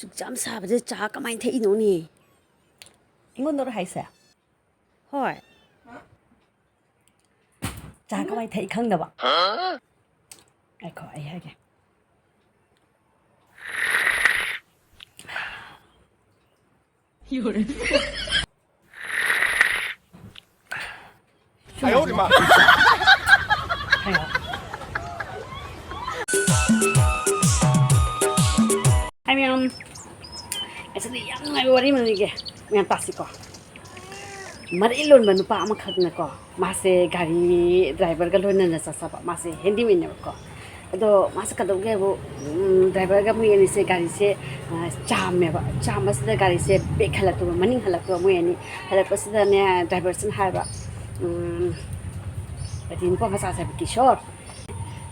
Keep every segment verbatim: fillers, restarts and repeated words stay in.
Exam ꯁꯥꯕꯗ ꯆꯥ ꯀꯃꯥꯏꯅ ꯊꯛꯏꯅꯣꯅꯦ? ꯑꯩꯉꯣꯟꯗꯔꯣ ꯍꯥꯏꯁꯦ? ꯍꯣꯏ꯫ ꯆꯥ ꯀꯃꯥꯏꯅ ꯊꯛꯏ ꯈꯪꯗꯕ? ꯉꯥꯏꯈꯣ, ꯑꯩ ꯍꯥꯏꯒꯦ꯫ ꯍꯥꯏ ꯃꯌꯥꯝ, ꯉꯁꯤꯗꯤ ꯌꯥꯝ ꯅꯨꯡꯉꯥꯏꯕ ꯋꯥꯔꯤ ꯑꯃ ꯂꯤꯒꯦ꯫ ꯃꯌꯥꯝ ꯇꯥꯁꯤꯀꯣ꯫ ꯃꯔꯩ ꯂꯣꯟꯕ ꯅꯨꯄꯥ ꯑꯃꯈꯛꯅꯀꯣ, ꯃꯥꯁꯦ ꯒꯥꯔꯤ ꯗ꯭ꯔꯥꯏꯚꯔꯒ ꯂꯣꯏꯅꯅ ꯆꯠꯆꯕ, ꯃꯥꯁꯦ ꯍꯦꯟꯗꯤꯃꯦꯟꯅꯦꯕꯀꯣ꯫ ꯑꯗꯣ ꯃꯥꯁꯦ ꯀꯩꯗꯧꯒꯦꯕꯨ, ꯎꯝ, ꯗ꯭ꯔꯥꯏꯚꯔꯒ ꯃꯣꯏ ꯑꯅꯤꯁꯦ ꯒꯥꯔꯤꯁꯦ, ꯑ, ꯆꯥꯝꯃꯦꯕ꯫ ꯆꯥꯝꯕꯁꯤꯗ ꯒꯥꯔꯤꯁꯦ ꯕꯦꯛ ꯍꯜꯂꯛꯇꯣꯏꯕ, ꯃꯅꯤꯡ ꯍꯜꯂꯛꯇꯣꯏꯕ ꯃꯣꯏ ꯑꯅꯤ꯫ ꯍꯜꯂꯛꯄꯁꯤꯗꯅꯦ, ꯗ꯭ꯔꯥꯏꯚꯔꯁꯤꯅ ꯍꯥꯏꯕ, ꯎꯝ, ꯀꯔꯤꯅꯣꯀꯣ ꯃꯆꯥꯁꯦ ꯍꯥꯏꯕ, "ꯀꯤꯁꯣꯔ,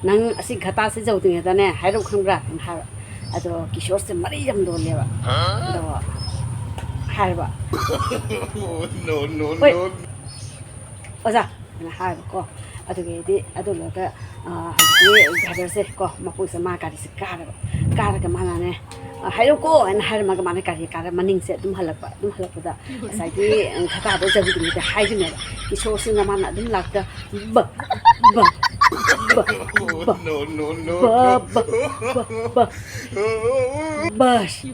ꯅꯪ ꯑꯁꯤ ꯘꯇꯥꯁꯦ ꯌꯧꯗ꯭ꯔꯤꯉꯩꯗꯅꯦ ꯍꯥꯏꯔꯛꯎ ꯈꯪꯕ꯭ꯔꯥ?" ꯑꯅ ꯍꯥꯏꯕ꯫ ꯑꯗꯣ ꯀꯤꯁꯣꯔꯁꯦ ꯃꯔꯩ ꯌꯥꯝ ꯂꯣꯜꯂꯦꯕ꯫ ꯑꯗꯣ ꯍꯥꯏꯕ, "ꯍꯣꯏ, ꯑꯣꯖꯥ," ꯑꯅ ꯍꯥꯏꯕꯀꯣ꯫ ꯑꯗꯨꯒꯩꯗꯤ ꯑꯗꯨ ꯂꯣꯏꯔꯒ, ꯑ, ꯍꯧꯖꯤꯛꯀꯤ ꯗ꯭ꯔꯥꯏꯚꯔꯁꯦ ꯀꯣ, ꯃꯄꯨꯁꯦ ꯃꯥ ꯒꯥꯔꯤꯁꯦ ꯀꯥꯔꯕ꯫ ꯀꯥꯔꯒ ꯃꯥꯅꯅꯦ, "ꯑ, ꯍꯥꯏꯔꯛꯎꯀꯣ," ꯍꯥꯏꯅ ꯍꯥꯏꯔꯝꯃꯒ ꯃꯥꯅ ꯒꯥꯔꯤ ꯀꯥꯔ ꯃꯅꯤꯡꯁꯦ ꯑꯗꯨꯝ ꯍꯜꯂꯛꯄ꯫ ꯑꯗꯨꯝ ꯍꯜꯂꯛꯄꯗ ꯉꯁꯥꯏꯒꯤ, ꯑ, ꯘꯇꯥꯗꯣ ꯌꯧꯗ꯭ꯔꯤꯉꯩꯗ ꯍꯥꯏꯗꯣꯏꯅꯦꯕ꯫ ꯀꯤꯁꯣꯔꯁꯤꯅ ꯃꯥꯅ ꯑꯗꯨꯝ ꯂꯥꯛꯇ ꯕ, ꯕ, ꯕ, ꯕ, ꯕ, ꯕ, ꯕ, ꯕ꯫ ꯕꯁ꯫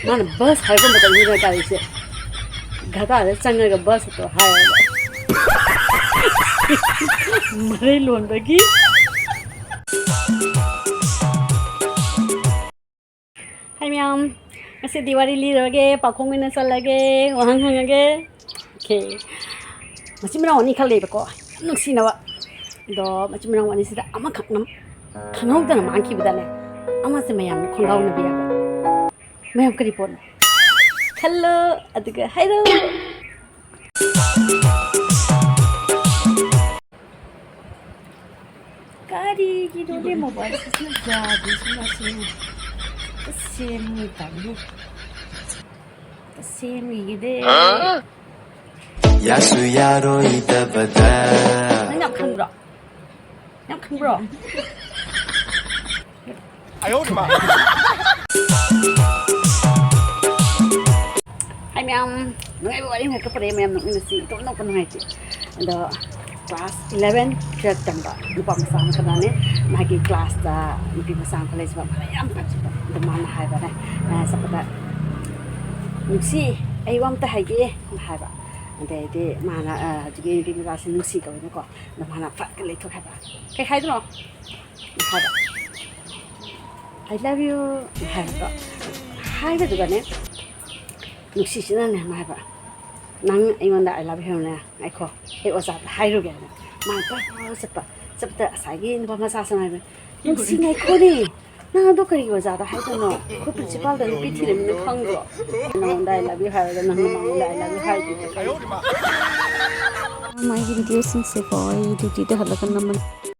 ꯃꯥꯅ ꯕꯁ ꯍꯥꯏꯔꯛꯄ ꯃꯇꯝꯗꯨꯗ ꯒꯥꯔꯤꯁꯦ ꯘꯇꯥꯗ ꯆꯪꯉꯒ ꯕꯁ ꯑꯗꯣ ꯍꯥꯏꯔꯒ ꯃꯔꯩ ꯂꯣꯟꯕꯒꯤ꯫ ꯍꯥꯏ ꯃꯌꯥꯝ, ꯉꯁꯤꯗꯤ ꯋꯥꯔꯤ ꯂꯤꯔꯣꯏꯒꯦ, ꯄꯥꯎꯈꯣꯡ ꯑꯣꯏꯅ ꯆꯠꯂꯒꯦ, ꯋꯥꯍꯪ ꯍꯪꯉꯒꯦ꯫ ꯑꯣꯀꯦ꯫ ꯃꯆꯤꯟ ꯃꯅꯥꯎ ꯑꯅꯤꯈꯛ ꯂꯩꯕꯀꯣ, ꯌꯥꯝ ꯅꯨꯡꯁꯤꯅꯕ꯫ ꯑꯗꯣ ꯃꯆꯤꯟ ꯃꯅꯥꯎ ꯑꯅꯤꯁꯤꯗ ꯑꯃꯈꯛꯅ ꯈꯪꯍꯧꯗꯅ ꯃꯥꯡꯈꯤꯕꯗꯅꯦ, ꯑꯃꯁꯦ ꯃꯌꯥꯝꯅ ꯈꯣꯡꯒꯥꯎꯅꯕ ꯌꯥꯕ꯫ ꯃꯌꯥꯝ ꯀꯔꯤ ꯄꯣꯠꯅꯣ? ꯈꯜꯂꯣ, ꯑꯗꯨꯒ ꯍꯥꯏꯔꯣ꯫ ꯀꯔꯤꯒꯤꯅꯣꯅꯦ ꯃꯣꯕꯥꯏꯜꯁꯤꯁꯨ ꯌꯥꯗ꯭ꯔꯤꯁꯤꯅ? ꯁꯦꯝꯃꯤ, ꯁꯦꯝꯃꯤ ꯇꯧꯔꯤ꯫ ꯁꯦꯝꯃꯤꯒꯤꯗꯤ꯫ ꯌꯥꯁꯨ ꯌꯥꯔꯣꯏꯗꯕꯗ꯫ ꯅꯪ ꯌꯥꯝ ꯈꯪꯕ꯭ꯔꯣ? ꯌꯥꯝ ꯈꯪꯕ꯭ꯔꯣ? ꯅꯨꯡꯉꯥꯏꯕ ꯋꯥꯔꯤ ꯑꯃ ꯍꯦꯛꯇ ꯄꯨꯔꯛꯑꯦ ꯃꯌꯥꯝ, ꯅꯣꯛꯃꯤꯟꯅꯁꯤ꯫ ꯏꯇꯣꯝ ꯅꯣꯛꯄ ꯅꯨꯡꯉꯥꯏꯇꯦ꯫ ꯑꯗꯣ class eleven, twelve ꯇꯝꯕ ꯅꯨꯄꯥ ꯃꯆꯥ ꯑꯃꯈꯛꯅꯅꯦ, ꯃꯥꯒꯤ class ꯇ ꯅꯨꯄꯤ ꯃꯆꯥ ꯑꯃꯈꯛ ꯂꯩꯖꯕ, ꯃꯥꯅ ꯌꯥꯝ ꯐꯖꯕ꯫ ꯑꯗꯣ ꯃꯥꯅ ꯍꯥꯏꯕꯅꯦ, ꯑ, ꯆꯠꯄꯗ, "ꯅꯨꯡꯁꯤ, ꯑꯩ ꯋꯥ ꯑꯝꯇ ꯍꯥꯏꯒꯦ" ꯍꯥꯏꯕ꯫ ꯑꯗꯩꯗꯤ ꯃꯥꯅ, ꯑ, ꯍꯧꯖꯤꯛꯀꯤ ꯅꯨꯄꯤ ꯃꯆꯥꯁꯤ ꯅꯨꯡꯁꯤ ꯀꯧꯋꯦꯅꯀꯣ꯫ ꯑꯗꯣ ꯃꯥꯅ ꯐꯠꯀ ꯂꯩꯊꯣꯛ ꯍꯥꯏꯕ꯫ "ꯀꯩ ꯍꯥꯏꯗꯣꯏꯅꯣ?" ꯍꯥꯏꯕ꯫ "I love you" ꯍꯥꯏꯕꯀꯣ꯫ ꯍꯥꯏꯕꯗꯨꯒꯅꯦ, ꯅꯨꯡꯁꯤꯁꯤꯅꯅꯦ ꯃꯥ ꯍꯥꯏꯕ, "ꯅꯪ ꯑꯩꯉꯣꯟꯗ I love you ꯍꯥꯏꯔꯨꯅꯦ, ꯉꯥꯏꯈꯣ, ꯑꯩ ꯑꯣꯖꯥꯗ ꯍꯥꯏꯔꯨꯒꯦ" ꯍꯥꯏꯅ꯫ ꯃꯥ ꯄꯥ ꯄꯥ ꯆꯠꯄ, ꯆꯠꯄꯗ ꯉꯁꯥꯏꯒꯤ ꯅꯨꯄꯥ ꯃꯆꯥꯁꯤꯅ ꯍꯥꯏꯕ, "ꯅꯨꯡꯁꯤ, ꯉꯥꯏꯈꯣꯅꯦ, ꯅꯪ ꯑꯗꯣ ꯀꯔꯤꯒꯤ ꯑꯣꯖꯥꯗ ꯍꯥꯏꯗꯣꯏꯅꯣ? ꯑꯩꯈꯣꯏ principal ꯗ ꯅꯨꯄꯤ ꯊꯤꯔꯕꯅꯤꯅ ꯈꯪꯗ꯭ꯔꯣ? ꯅꯉꯣꯟꯗ I love you ꯍꯥꯏꯔꯒ ꯅꯪꯅ ꯃꯉꯣꯟꯗ I love you ꯍꯥꯏꯗꯨꯗꯤ ꯀꯔꯤꯒꯤꯅꯣ?" ꯃꯥꯒꯤ video ꯁꯤꯡꯁꯦꯀꯣ ꯑꯩ duty ꯗ ꯍꯜꯂꯛꯀꯥꯟꯗ ꯅꯝꯃꯅꯤ꯫